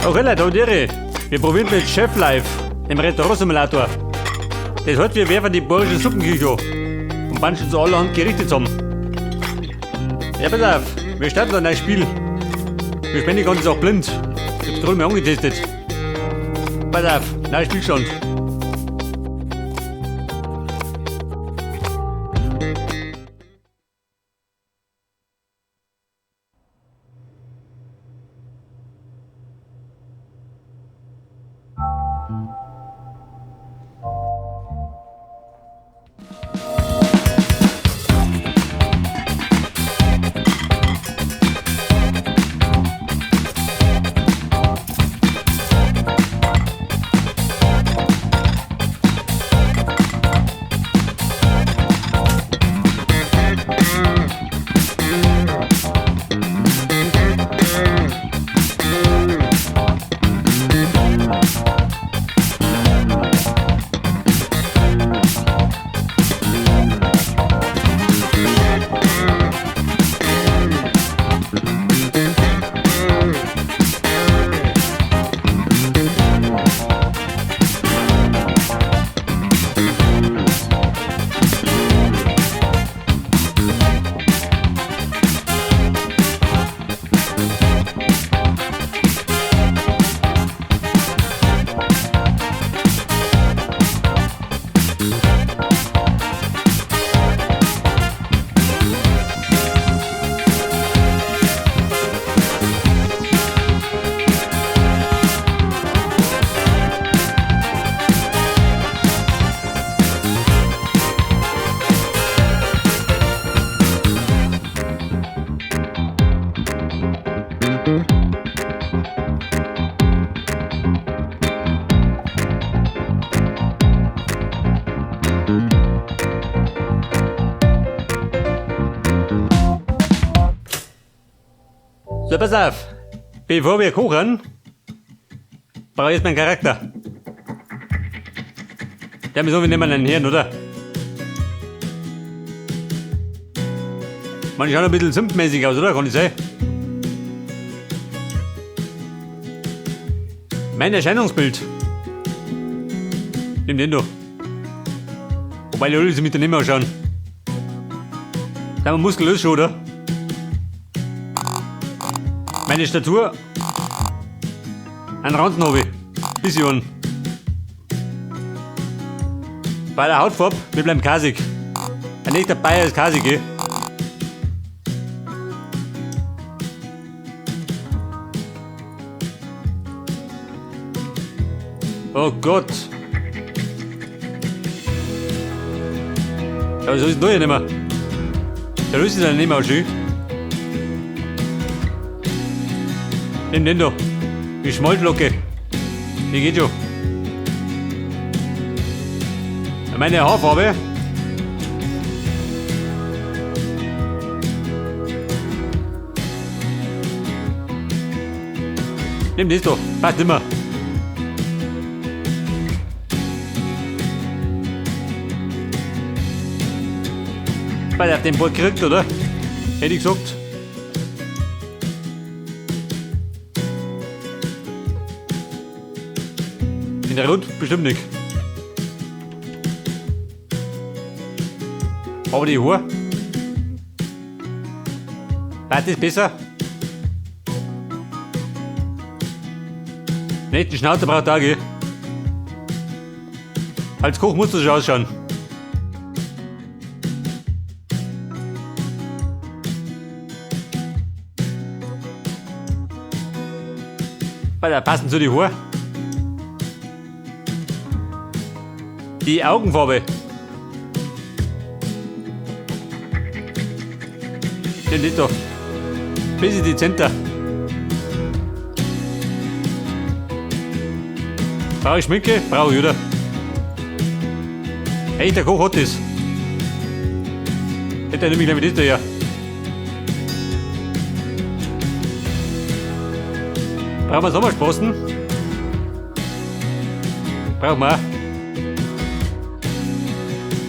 Okay, Leute, und Ehre. Wir probieren mit Chef Life, dem Restaurant-Simulator. Das heißt, wir werfen die bayerische Suppenküche an und banschen so allerhand Gerichte zusammen. Ja, pass auf, wir starten ein neues Spiel. Wir spielen die ganze Sache blind. Ich hab's gerade mal angetestet. Pass auf, neuer Spielstand. So, pass auf. Bevor wir kochen, brauche ich jetzt meinen Charakter. Der muss irgendwie nicht mehr einen Hirn, oder? Man, ich schaue ein bisschen zimtmäßig aus, oder? Kann ich sein? Mein Erscheinungsbild. Nimm den da. Wobei die Leute mit dem nicht mehr schauen. Da haben wir muskulös schon, oder? Meine Statur. Ein Ranzen habe ich. Bisschen. Bei der Hautfarbe, wir bleiben kasig. Ein echter Bayer ist kasig, gell? Oh Gott. Ja, so ist es doch ja nicht mehr. Der löst sich dann nicht mehr schön. Nimm den da. Die Schmalzlocke. Die geht schon. Meine Haarfarbe. Nimm das da. Passt immer. Weil auf den Ball gekriegt, oder? Hätte ich gesagt. In der Rund bestimmt nicht. Aber die Haare. War das besser? Nicht, die Schnauze braucht auch, gell? Als Koch musst du schon ausschauen. Weil da passen zu die Haare. Die Augenfarbe. Den nicht da. Bisschen dezenter. Brauche ich Schminke? Brauche ich, oder? Hey, der Koch hat das. Hätte er nämlich gleich mit das da her. Brauchen wir Sommersprossen? Brauchen wir auch.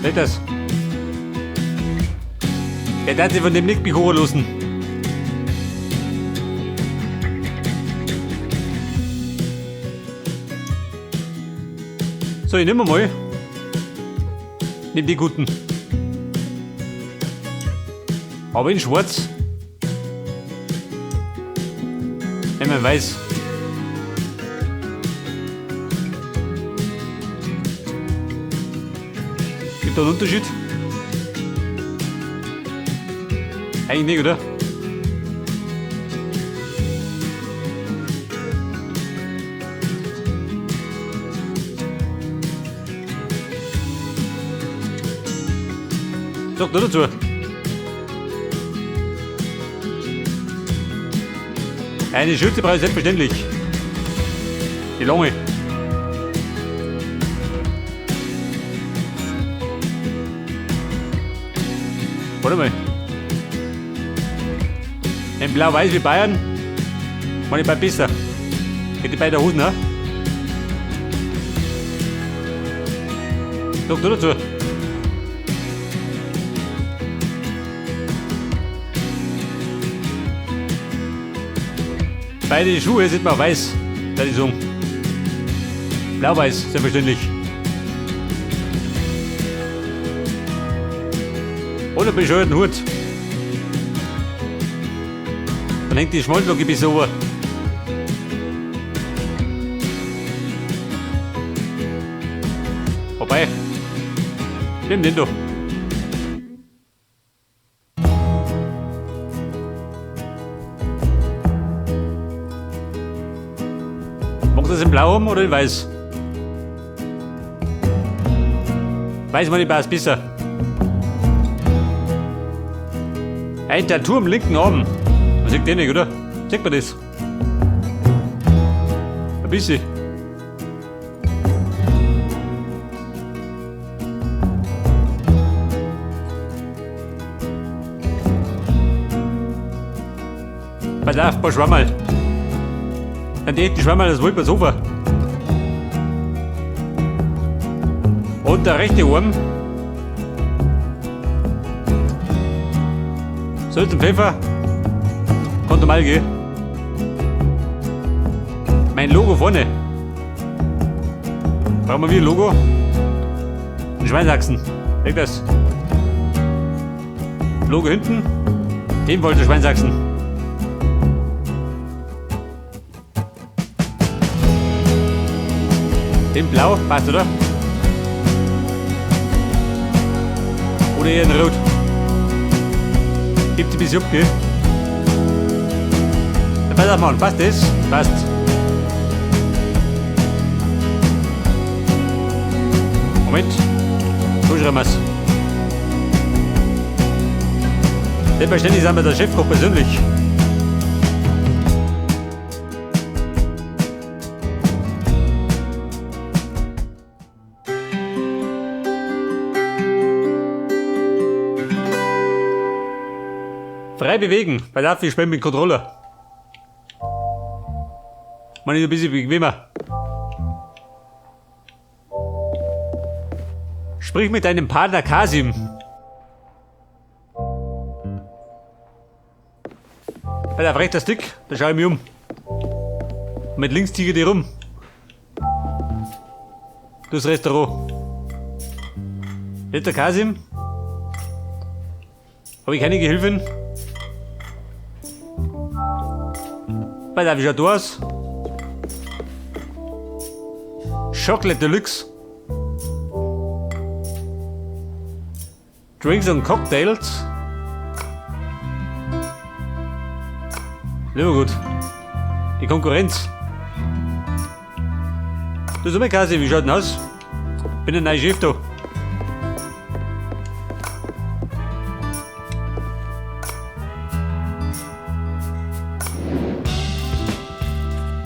Nicht das. Der darf sich von dem nicht bekochen lassen. So, ich nehme mal. Nimm die guten. Aber in schwarz. Nehmen wir weiß. Gibt da einen Unterschied? Eigentlich nicht, oder? Sag nur dazu. Eine Schürze brauche ich selbstverständlich. Die lange. Warte mal. In Blau-Weiß wie Bayern. Meine ich bei besser. Geht die bei der Hosen, ne? Sag nur dazu. Beide Schuhe sind mal weiß, da die sagen. Blau-weiß, selbstverständlich. Ohne bescheuerten Hut. Dann hängt die Schmalglocke bis over. Vorbei. Nimm den da. Magst du das in Blau haben oder in Weiß? Weiß man nicht, passt besser. Ein Tattoo am linken Arm. Man sieht den nicht, oder? Sieht man das? Ein bisschen. Pass auf, ein paar Schwammerl. Dann die echten Schwammerl, das wollt man Sofa. Und der rechte Arm. Salz und Pfeffer. Kann normal gehen. Mein Logo vorne. Brauchen wir wieder ein Logo? Ein Schweinsachsen. Leg das. Logo hinten. Ebenfalls ein Schweinsachsen. Den Blau passt, oder? Oder eher in Rot. Gibt ein bisschen ab, gell? Ja, pass auf, Mann, passt das? Passt. Moment. So schreiben wir's. Selbstverständlich sind wir der Chefkoch persönlich. Frei bewegen, weil dafür spielen mit Controller. Man ist ein bisschen bequemer. Sprich mit deinem Partner Kasim. Bei der rechter Stick, da schau ich mich um. Und mit links ziehe ich die rum. Das Restaurant. Nicht der Kasim? Hab ich keine Gehilfin? Bei der, wie schaut du aus? Chocolate Deluxe. Drinks und Cocktails. Lieber gut. Die Konkurrenz. Du sag mal, Kasi, wie schaut denn aus? Bin ein neuer Chef da.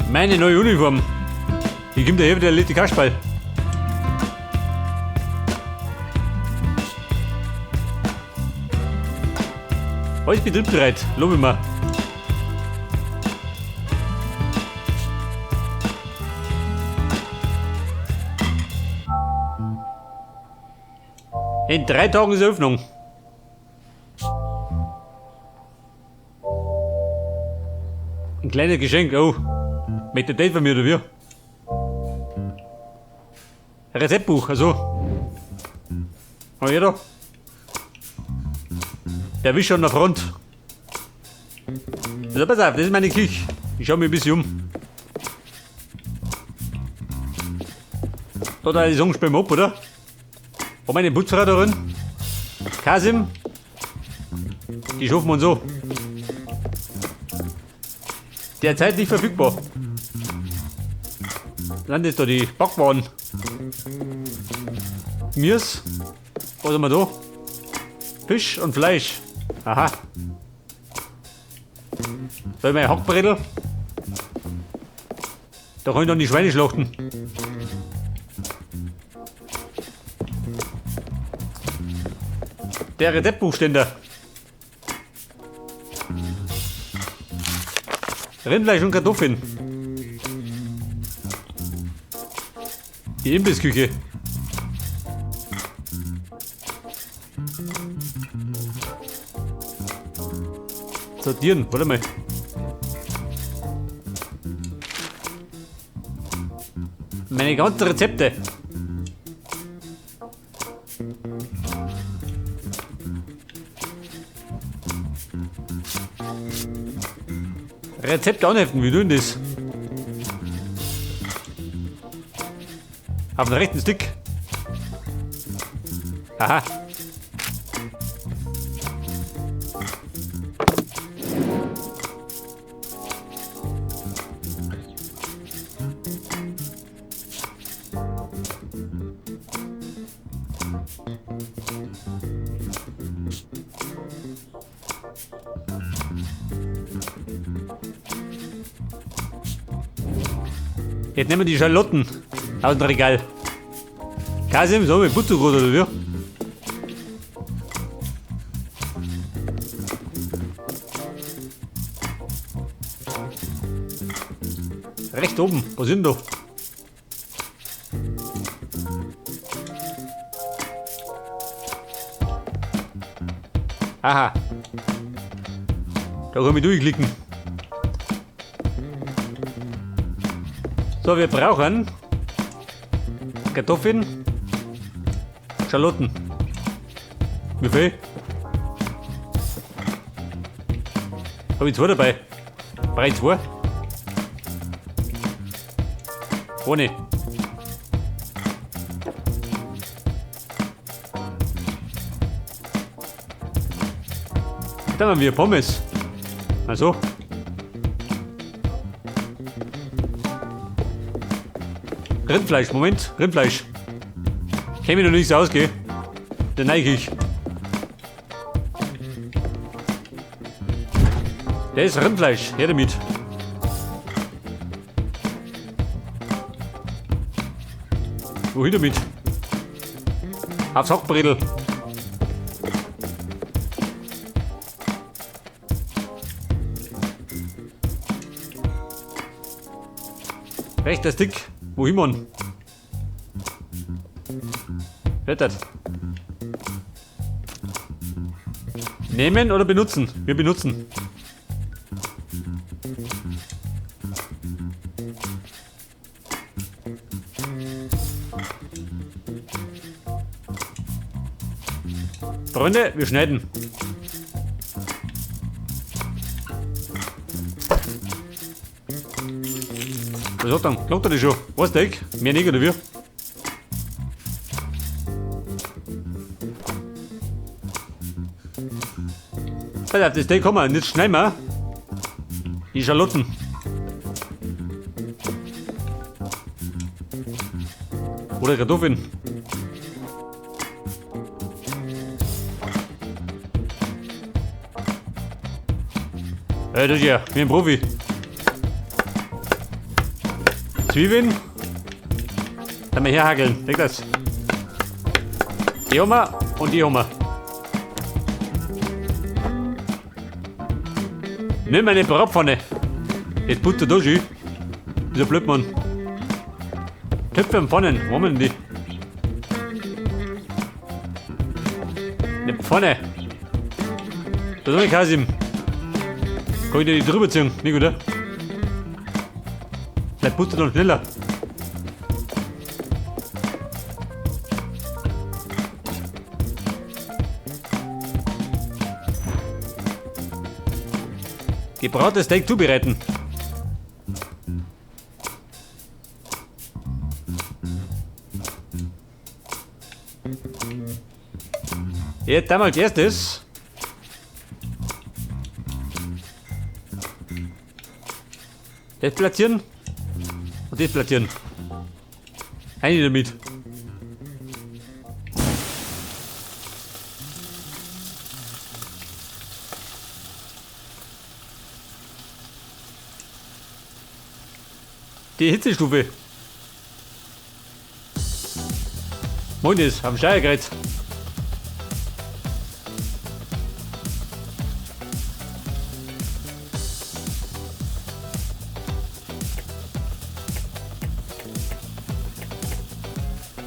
Meine neue Uniform. Die kommt daher wieder der letzte Kasperl. Alles betriebsbereit, lob ich mir. In 3 Tagen ist Eröffnung. Ein kleines Geschenk, oh. Mit der Date von mir, oder wie? Rezeptbuch, also. Hab ich da. Der Wischer an der Front. Also pass auf, das ist meine Küche. Ich schau mich ein bisschen um. Da, da die Song spielen wir ab, oder? Wo meine Putzfrau da drin? Kasim? Die schaffen wir uns so. Derzeit nicht verfügbar. Dann ist da die Backwaren. Mirs. Was haben wir da? Fisch und Fleisch. Aha. Soll ich mein Hackbrettel? Da kann ich dann die Schweine schlachten. Der Rezeptbuchständer. Rindfleisch und Kartoffeln. Die Imbissküche. Sortieren, warte mal. Meine ganzen Rezepte. Rezept anheften, wie tun das? Auf den rechten Stick. Aha. Jetzt nehmen wir die Schalotten aus dem Regal. Kasim, so mit Butterbrot oder wie? Rechts oben, was sind da? Aha. Da kann ich durchklicken. So, wir brauchen Kartoffeln, Schalotten. Wie viel? Hab ich zwei dabei? Brauche ich zwei? Ohne. Dann haben wir Pommes. Also. Rindfleisch, Moment, Rindfleisch. Käme noch nichts aus, gell? Dann neige ich. Der ist Rindfleisch, her damit. Wohin damit? Aufs Hackbrettel. Rechter Stick. Wohin, Mann? Wettert. Nehmen oder benutzen? Wir benutzen. Freunde, wir schneiden. Was hat dann? Klappt das schon? Was Steak? Mehr nicht oder wie? Pass auf, das Steak haben wir. Und jetzt schneiden wir die Schalotten. Oder Kartoffeln. Hey, das ist ja wie ein Profi. Zwiebeln. Dann mal herhakeln. Leg das. Die haben wir und die haben wir. Nimm eine Bratpfanne. Jetzt putzt da schön. Dieser Blödmann. Töpfe und Pfannen. Wo haben wir denn die? Eine Pfanne. Da ist Kasim. Kann ich dir die drüber ziehen? Nicht, oder? Vielleicht putzt er dann schneller. Gebratenes Steak zubereiten. Jetzt einmal als erstes. Das platzieren und das platzieren. Eine damit. Die Hitzestufe. Moin ist am Steierkreuz.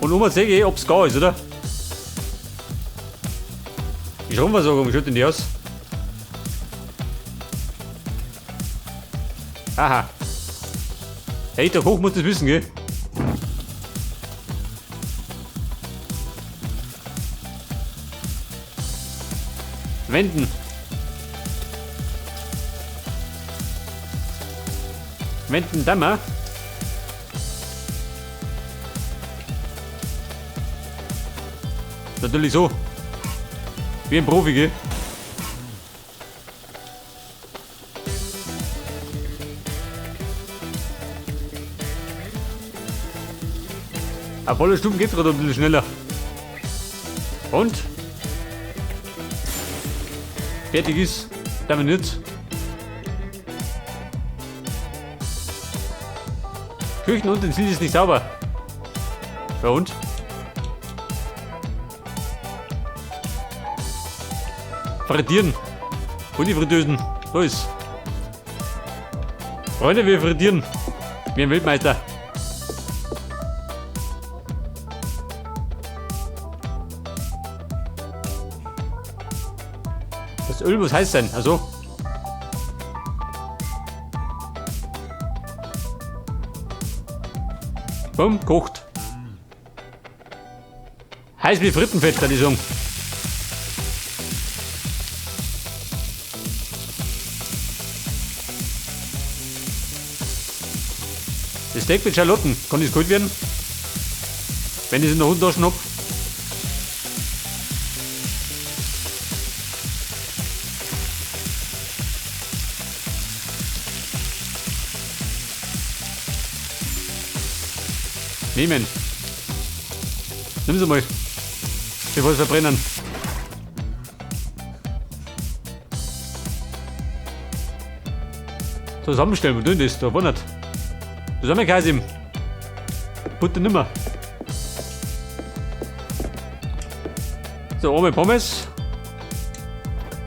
Und um sehe ich, ob's gar ist, oder? Die Stromversorgung, wie schaut denn die aus? Aha. Hey, der Koch muss das wissen, gell? Wenden. Wenden Dammer. Natürlich so. Wie ein Profi, gell? Auf volle Stufen geht's gerade ein bisschen schneller. Und? Fertig ist. Damit nicht. Küchen und den ist nicht sauber. Ja und? Frittieren. Und die Fritteusen. So ist. Freunde, wir frittieren. Wie ein Weltmeister. Das Öl muss heiß sein, also. Bumm, kocht. Heiß wie Frittenfett, kann ich sagen. Das Steak mit Schalotten, kann das kalt werden? Wenn ich es in der Hosentasche hab. Nehmen. Nimm sie mal. Bevor sie verbrennen. Zusammenstellen, wo dünn ist, da wundert. Zusammen, Kasim. Butter nimmer. So, einmal Pommes.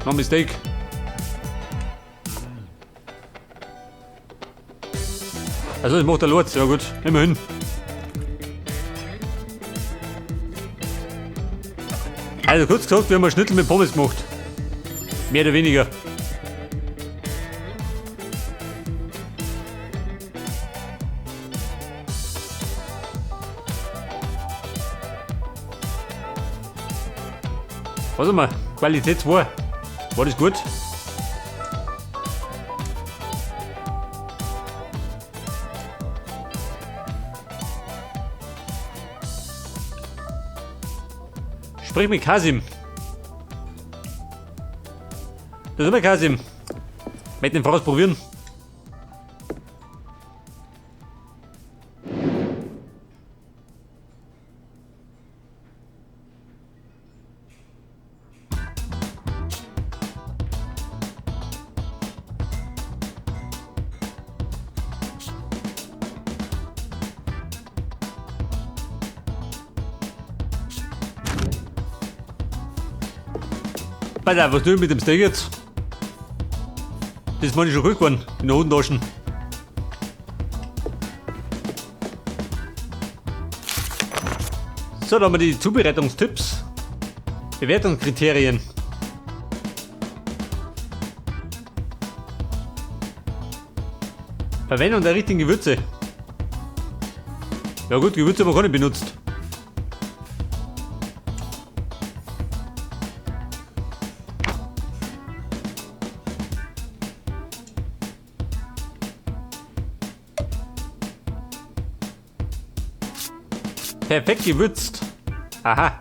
Noch ein Steak. Also, das macht der Lurz, ja gut, immerhin. Also kurz gesagt, wir haben ein Schnitzel mit Pommes gemacht. Mehr oder weniger. Warte mal, Qualität 2. War das gut? Sprich mit Kasim. Das ist immer Kasim. Mit dem Voraus probieren. Pass auf, was tue ich mit dem Steak jetzt? Das ist mir schon gut geworden, in der Hosentasche. So, da haben wir die Zubereitungstipps. Bewertungskriterien. Verwendung der richtigen Gewürze. Ja gut, Gewürze haben wir gar nicht benutzt. Perfekt gewürzt. Aha.